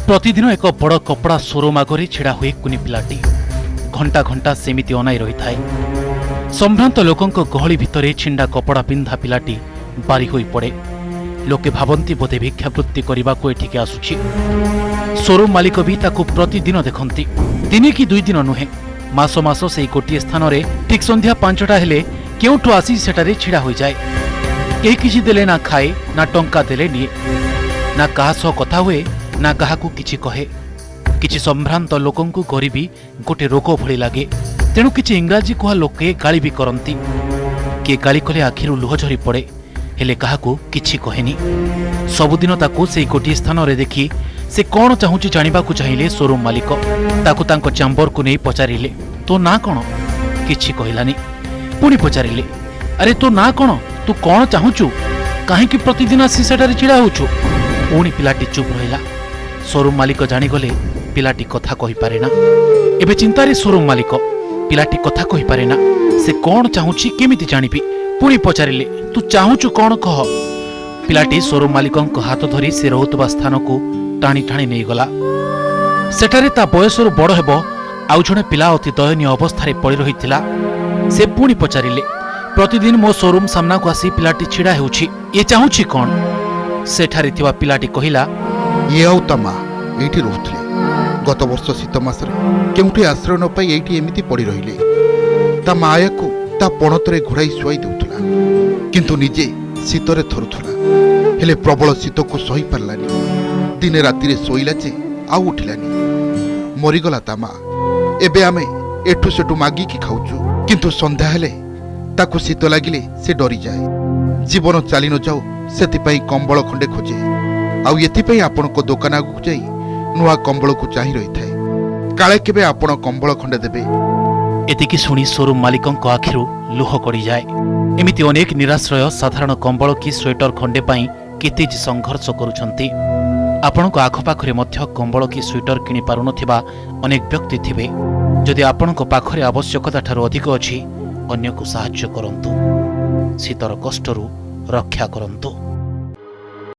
ପ୍ରତିଦିନ ଏକ ବଡ଼ କପଡ଼ା ସୋରୁମ୍ ଆଗରେ ଛିଡ଼ା ହୁଏ କୁନି ପିଲାଟି। ଘଣ୍ଟା ଘଣ୍ଟା ସେମିତି ଅନାଇ ରହିଥାଏ। ସମ୍ଭ୍ରାନ୍ତ ଲୋକଙ୍କ ଗହଳି ଭିତରେ ଛିଣ୍ଡା କପଡ଼ା ପିନ୍ଧା ପିଲାଟି ବାରି ହୋଇପଡ଼େ। ଲୋକେ ଭାବନ୍ତି ବୋଧେ ଭିକ୍ଷାବୃତ୍ତି କରିବାକୁ ଏଠିକି ଆସୁଛି। ସୋରୁମ୍ ମାଲିକ ବି ତାକୁ ପ୍ରତିଦିନ ଦେଖନ୍ତି। ଦିନେ କି ଦୁଇ ଦିନ ନୁହେଁ, ମାସ ମାସ ସେଇ ଗୋଟିଏ ସ୍ଥାନରେ ଠିକ୍ ସନ୍ଧ୍ୟା 5ଟା ହେଲେ କେଉଁଠୁ ଆସି ସେଠାରେ ଛିଡ଼ା ହୋଇଯାଏ। କେହି କିଛି ଦେଲେ ନା ଖାଏ, ନା ଟଙ୍କା ଦେଲେ ନିଏ, ନା କାହା ସହ କଥା ହୁଏ, ନା କାହାକୁ କିଛି କହେ। କିଛି ସମ୍ଭ୍ରାନ୍ତ ଲୋକଙ୍କୁ ଗରିବୀ ଗୋଟେ ରୋଗ ଭଳି ଲାଗେ। ତେଣୁ କିଛି ଇଂରାଜୀ କୁହା ଲୋକେ ଗାଳି ବି କରନ୍ତି। କିଏ ଗାଳି କଲେ ଆଖିରୁ ଲୁହ ଝରି ପଡ଼େ, ହେଲେ କାହାକୁ କିଛି କହେନି। ସବୁଦିନ ତାକୁ ସେଇ ଗୋଟିଏ ସ୍ଥାନରେ ଦେଖି ସେ କ'ଣ ଚାହୁଁଛି ଜାଣିବାକୁ ଚାହିଁଲେ ସୋରୁମ୍ ମାଲିକ। ତାକୁ ତାଙ୍କ ଚାମ୍ବରକୁ ନେଇ ପଚାରିଲେ, ତୋ ନାଁ କ'ଣ? କିଛି କହିଲାନି। ପୁଣି ପଚାରିଲେ, ଆରେ ତୋ ନାଁ କ'ଣ? ତୁ କ'ଣ ଚାହୁଁଛୁ? କାହିଁକି ପ୍ରତିଦିନ ଆସି ସେଠାରେ ଛିଡ଼ା ହେଉଛୁ? ପୁଣି ପିଲାଟି ଚୁପ୍ ରହିଲା। ସୋରୁମ୍ ମାଲିକ ଜାଣିଗଲେ ପିଲାଟି କଥା କହିପାରେ ନା। ଏବେ ଚିନ୍ତାରେ ସୋରୁମ୍ ମାଲିକ। ପିଲାଟି କଥା କହିପାରେ ନା, ସେ କ'ଣ ଚାହୁଁଛି କେମିତି ଜାଣିବି? ପୁଣି ପଚାରିଲେ, ତୁ ଚାହୁଁଛୁ କ'ଣ କହ। ପିଲାଟି ସୋରୁମ୍ ମାଲିକଙ୍କ ହାତ ଧରି ସେ ରହୁଥିବା ସ୍ଥାନକୁ ଟାଣି ଟାଣି ନେଇଗଲା। ସେଠାରେ ତା ବୟସରୁ ବଡ଼ ହେବ ଆଉ ଜଣେ ପିଲା ଅତି ଦୟନୀୟ ଅବସ୍ଥାରେ ପଡ଼ି ରହିଥିଲା। ସେ ପୁଣି ପଚାରିଲେ, ପ୍ରତିଦିନ ମୋ ସୋରୁମ୍ ସାମ୍ନାକୁ ଆସି ପିଲାଟି ଛିଡ଼ା ହେଉଛି, ଏ ଚାହୁଁଛି କ'ଣ? ସେଠାରେ ଥିବା ପିଲାଟି କହିଲା, ଇଏ ଆଉ ତା ମା ଏଇଠି ରହୁଥିଲେ। ଗତ ବର୍ଷ ଶୀତ ମାସରେ କେଉଁଠି ଆଶ୍ରୟ ନ ପାଇ ଏଇଠି ଏମିତି ପଡ଼ି ରହିଲେ। ତା ମା ୟାକୁ ତା ପଣତରେ ଘୋଡ଼ାଇ ଶୁଆଇ ଦେଉଥିଲା, କିନ୍ତୁ ନିଜେ ଶୀତରେ ଥରୁଥିଲା। ହେଲେ ପ୍ରବଳ ଶୀତକୁ ସହି ପାରିଲାନି। ଦିନେ ରାତିରେ ଶୋଇଲା ଯେ ଆଉ ଉଠିଲାନି, ମରିଗଲା ତା ମା। ଏବେ ଆମେ ଏଠୁ ସେଠୁ ମାଗିକି ଖାଉଛୁ, କିନ୍ତୁ ସନ୍ଧ୍ୟା ହେଲେ ତାକୁ ଶୀତ ଲାଗିଲେ ସେ ଡରିଯାଏ। ଜୀବନ ଚାଲି ନ ଯାଉ ସେଥିପାଇଁ କମ୍ବଳ ଖଣ୍ଡେ ଖୋଜେ, ଆଉ ଏଥିପାଇଁ ଆପଣଙ୍କ ଦୋକାନ ଆଗକୁ ଯାଇ ନୂଆ କମ୍ବଳକୁ ଚାହିଁ ରହିଥାଏ, କାଳେ କେବେ ଆପଣ କମ୍ବଳ ଖଣ୍ଡେ ଦେବେ। ଏତିକି ଶୁଣି ସୋରୁମ୍ ମାଲିକଙ୍କ ଆଖିରୁ ଲୁହ ଗଡ଼ିଯାଏ। ଏମିତି ଅନେକ ନିରାଶ୍ରୟ ସାଧାରଣ କମ୍ବଳ କି ସ୍ୱେଟର ଖଣ୍ଡେ ପାଇଁ କେତେ ଯେ ସଂଘର୍ଷ କରୁଛନ୍ତି। ଆପଣଙ୍କ ଆଖପାଖରେ ମଧ୍ୟ କମ୍ବଳ କି ସ୍ୱେଟର କିଣି ପାରୁନଥିବା ଅନେକ ବ୍ୟକ୍ତି ଥିବେ। ଯଦି ଆପଣଙ୍କ ପାଖରେ ଆବଶ୍ୟକତା ଠାରୁ ଅଧିକ ଅଛି, ଅନ୍ୟକୁ ସାହାଯ୍ୟ କରନ୍ତୁ, ଶୀତର କଷ୍ଟରୁ ରକ୍ଷା କରନ୍ତୁ।